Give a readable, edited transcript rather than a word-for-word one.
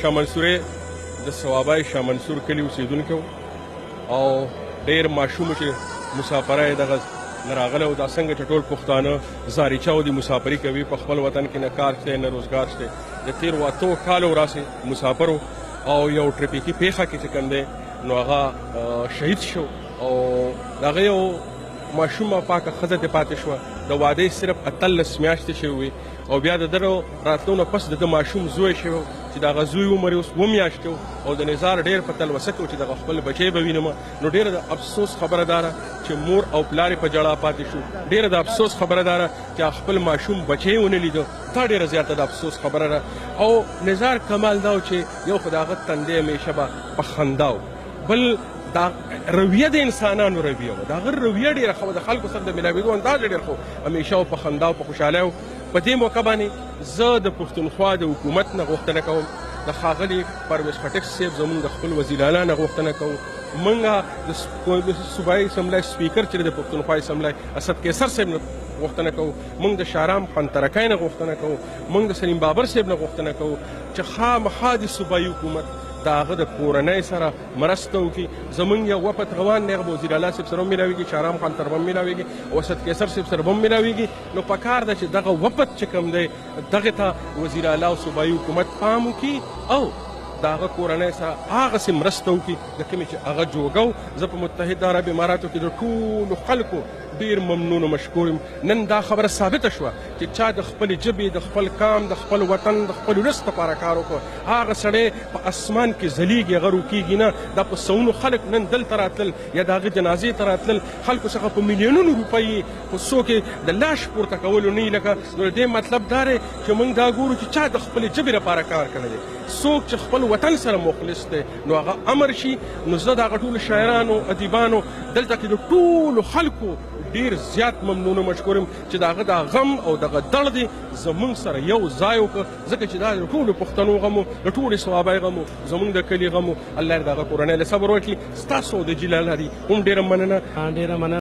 شاه منصورې د صوابۍ شاه منصور کلي اوسېدونکی و او ډېر ماشوم چې مسافره یې دغه نه راغلی و. دا څنګه چې ټول پښتانه زاریچاو دي، مسافري کوي، په خپل وطن کې نه کار شته نه روزګار شته. د تېرو 8 کالو راسې مسافر و او یو ټریفیکي پېښه کې چې کوم دی نو هغه شهید شو او د هغه یو ماشومه پاکه ښځه ترې پاتې شوه. د واده صرف 18 میاشتې شوې وې او بیا د ده راتلو نه پس د ده ماشوم زوی شوی چې د هغه زوی عمر یې اوس 7 میاشتې او د نظار ډېر په تلوسه کې چې دغه خپل بچی به وینم. نو ډېره د افسوس خبره داره چې مور او پلار په جړا پاتې شو. ډېره د افسوس خبره داره چې خپل ماشوم بچی ونه لیده. دا ډېره زیاته د افسوس خبره ده. او نظار کمال دا چې یو خو د هغه تندی همیشه به په خندا، بل دا رویه د انسانانو رویه وه. د هغه رویه ډېره ښه وه، د خلکو سره د ملاوېدو انداز ډېر ښه، همیشه په خندا او په خوشحالۍ. په دې موقع باندې زه د پښتونخوا د حکومت نه غوښتنه کوم، د ښاغلي پرویز خټک صاحب زمونږ د خپل وزیر اعلی نه غوښتنه کوم، مونږ د صوبایي اسمبلۍ سپیکر چې د پښتونخوا اسمبلۍ اسد قیصر صاحب نه غوښتنه کوو، مونږ د شارام خان ترکای نه غوښتنه کوو، مونږ د سلیم بابر صاحب نه غوښتنه کوو چې خامخا د صوبایي حکومت د هغه د کورنۍ سره مرسته وکړي. زمونږ یو وفد روان دی، هغه وزیر اعلی صاحب سره هم ملاویږي، شارام خان سره هم ملاویږي او اسد قیصر صاحب سره هم ملاویږي. نو پکار ده چې دغه وفد چې کوم دی دغه ته وزیر اعلی او صوبایي حکومت پام وکړي او د هغه کورنۍ سره هغسې مرسته وکړي د کومې چې هغه جوګه و. زه په متحده عرب اماراتو کې د ټولو خلکو ډیر ممنون او مشکور یم. نن دا خبره ثابته شوه چې چا د خپلې ژبې، د خپل قام، د خپل وطن، د خپل ولس لپاره کار وکړ، هغه سړی په اسمان کې ځلیږي، هغه روکیږي نه. دا په سوونو خلک نن دلته راتلل یا د هغه جنازې ته راتلل، خلکو څخه په میلیونونو روپۍ، خو څوک د لاش پورته کولو نه. لکه نو دې مطلب دا دی چې موږ دا ګورو چې چا د خپلې ژبې لپاره کار کړی دی، څوک چې خپل وطن سره مخلص دی، نو هغه امر شي. نو زه د هغه ټولو شاعرانو، ادیبانو، دلته کې د ټولو خلکو ډیر زیات ممنون او مشکور یم چې د هغه دا غم او دغه دړد زمونږ سره یو ځای وکړ، ځکه چې دا د ټولو پښتنو غم، د ټولو صوابۍ غم، زمونږ د کلي غم. الله دې دغه کورنۍ له صبر ورکړي. ستاسو د جلال هم ډیره مننه. ډیره مننه.